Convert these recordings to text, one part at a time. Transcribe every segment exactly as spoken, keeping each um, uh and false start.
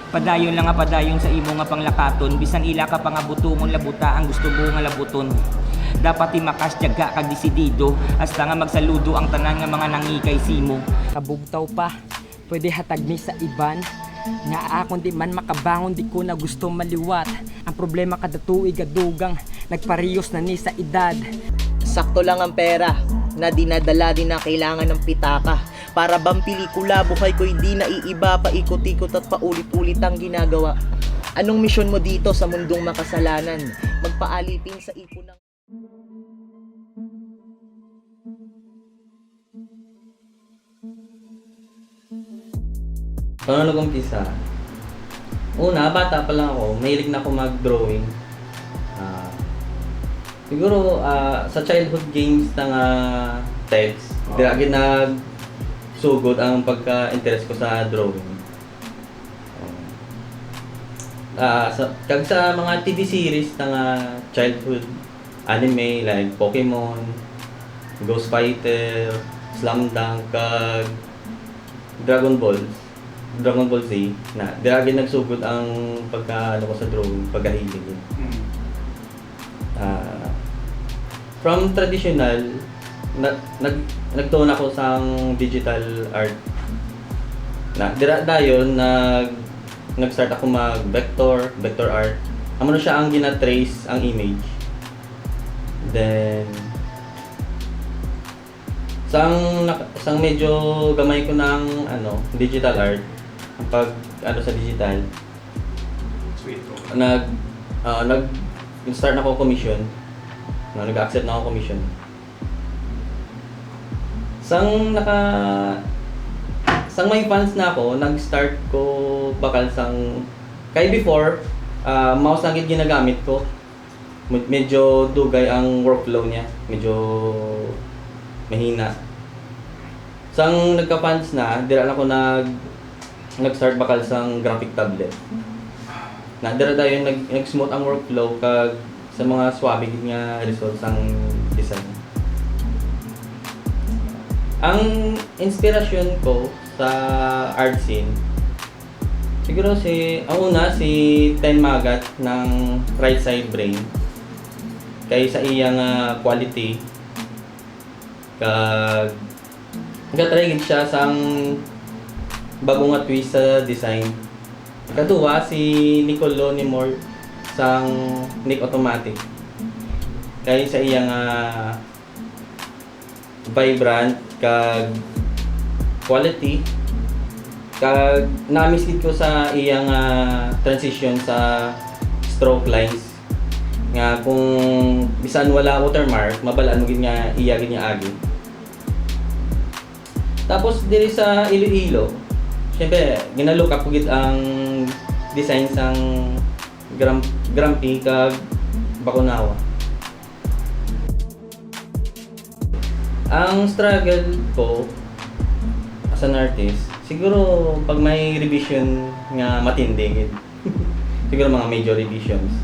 Padayon lang nga padayon sa imo nga panglakaton, bisan ila ka pa nga butongon, labuta ang gusto mo nga labuton. Dapat timakas, tiyaga kag desidido, hasta nga magsaludo ang tanan nga mga nangikay simo. Kabugtaw pa, pwede hatag mi sa iban. Nga akon di man makabangon, di ko na gusto maliwat. Ang problema kada tuig gadugang, nagparehos na ni sa edad. Sakto lang ang pera na dinadala, di na kailangan ng pitaka. Para bang pelikula, buhay ko'y di naiiba, paikot-ikot at paulit-ulit ang ginagawa. Anong misyon mo dito sa mundong makasalanan? Magpaalipin sa ipon ng Paano nag-umpisa? Una, bata pa lang ako, mahilig na ako mag-drawing. Ah, siguro, ah, sa childhood games na nga text, Oo. dira gyud nagsugod ang pagka-interest ko sa drawing. Ah, sa, kag sa mga T V series na nga childhood anime like Pokemon, Ghost Fighter, Slam Dunk, kag Dragon Ball, Dragon Ball Z, na dira gyud nagsugod ang pagka, ano ko sa drawing, pagkahilig. Mm. Ah, from traditional, na, nag, nagtuon ako sang digital art. Na, dira dayon nag, nag-start ako mag vector, vector art. Amo na siya ang gina-trace ang image. Then, sang, nak-, sang medyo gamay ko ng, ano, digital art, ang pag, ano, sa digital, Sweet. nag, ah, nag-start na ko commission. No, nag-accept na ako commission. Sang naka, sang may funds na ako, nag-start ko bakal sang, kay before, ah, mouse lang gid ginagamit ko. Med-, medyo dugay ang workflow niya, medyo mahina. Sang nagka-funds na, dira na ko nag, nag-start bakal sang graphic tablet. Na dira dayon nag, nag-smooth ang workflow kag sa mga swabe gid nga results ang design. Ang inspirasyon ko sa art scene, siguro si, ang una, si Ten Magat ng Right Side Brain. Kay sa iya nga quality, kag nagka-try gid siya sang bago nga twist sa design. Kaduha, si Nicole Lonimore sang Nick Automatic. Kay sa iya nga vibrant kag quality, kag na-amaze gid ko sa iya nga transition sa stroke lines, nga kung bisan wala watermark, mabal-an mo gid nga iya gid nga agi. Tapos diri sa Iloilo, syempre, gina-look up ko gid ang design sang Gram-, Grampy kag Baconawa. Ang struggle ko as an artist, siguro pag may revision nga matindi gid. Siguro mga major revisions.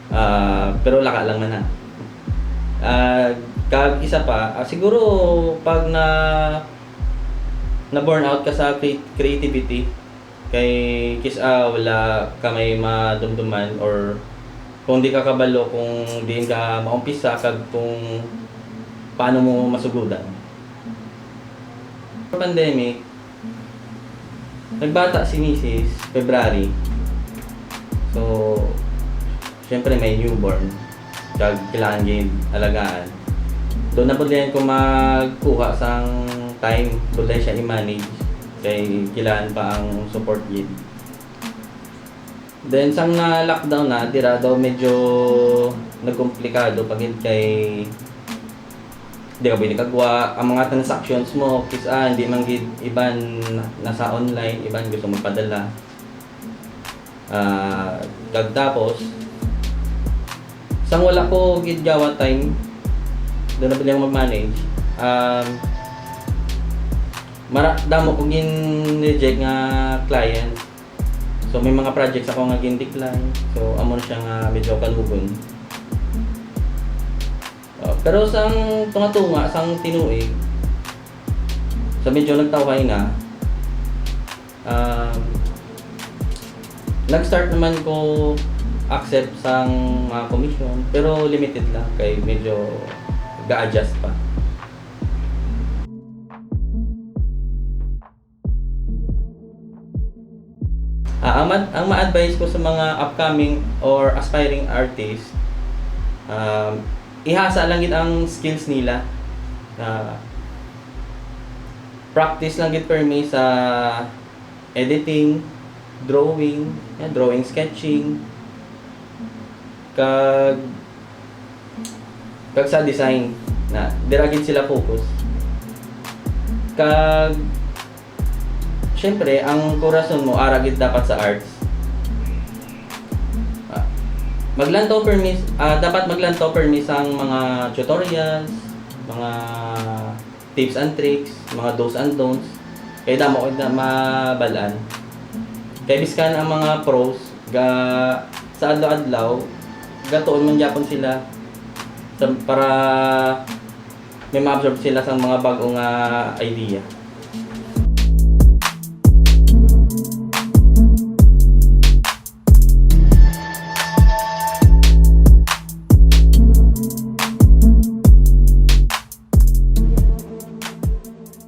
Ah, pero laka lang man na. Ah, kag isa pa, ah, siguro pag na, na-burn out ka sa cre-, creativity, kay kis-a wala ka may madumduman or kung di ka kabalo kung diin ka maumpisa kag kung paano mo masugudan. Pandemic, nagbata si misis February. So, syempre may newborn. Kag kailangan gid alagaan. Doon na pud ko magkuha sang time, pud siya i-manage. Kay kailangan pa ang support gid. Then, sang na-lockdown na, dira daw medyo nagkomplikado pa gid kay di ka pwede kagwa. Ang mga transactions mo, kis-a, hindi man gid, iban nasa online, iban gusto magpadala. Ah, kag tapos, sang wala ko gid gawa time, doon na pud ako mag-manage. Um, mara-, damo ko gin-reject nga client. So, may mga projects ako nga gin-decline. So, amo na siya nga medyo kalugon. Uh, pero sang tunga-tunga, sang tinuig, sa medyo nagtawhay na, um, Nag-start naman ko accept sang mga commission, pero limited lang kay medyo ga-adjust pa. Ah, ang ma-, ang ma-advise ko sa mga upcoming or aspiring artist, um, ihasa lang gid ang skills nila. Ah, practice lang gid permi sa editing, drawing, yeah, drawing, sketching, kag, kag sa design na dira gid sila focus. Kag, syempre, ang korason mo ara gid dapat sa arts. Ah, maglantaw permi, ah, dapat maglantaw permi sang mga tutorials, mga tips and tricks, mga do's and don'ts. Kay damo gid na mabal-an. Kay biskan ang mga pros ga sa adlaw-adlaw, gatuon man gyapon sila sa, para may ma-absorb sila sa mga bag-o nga idea.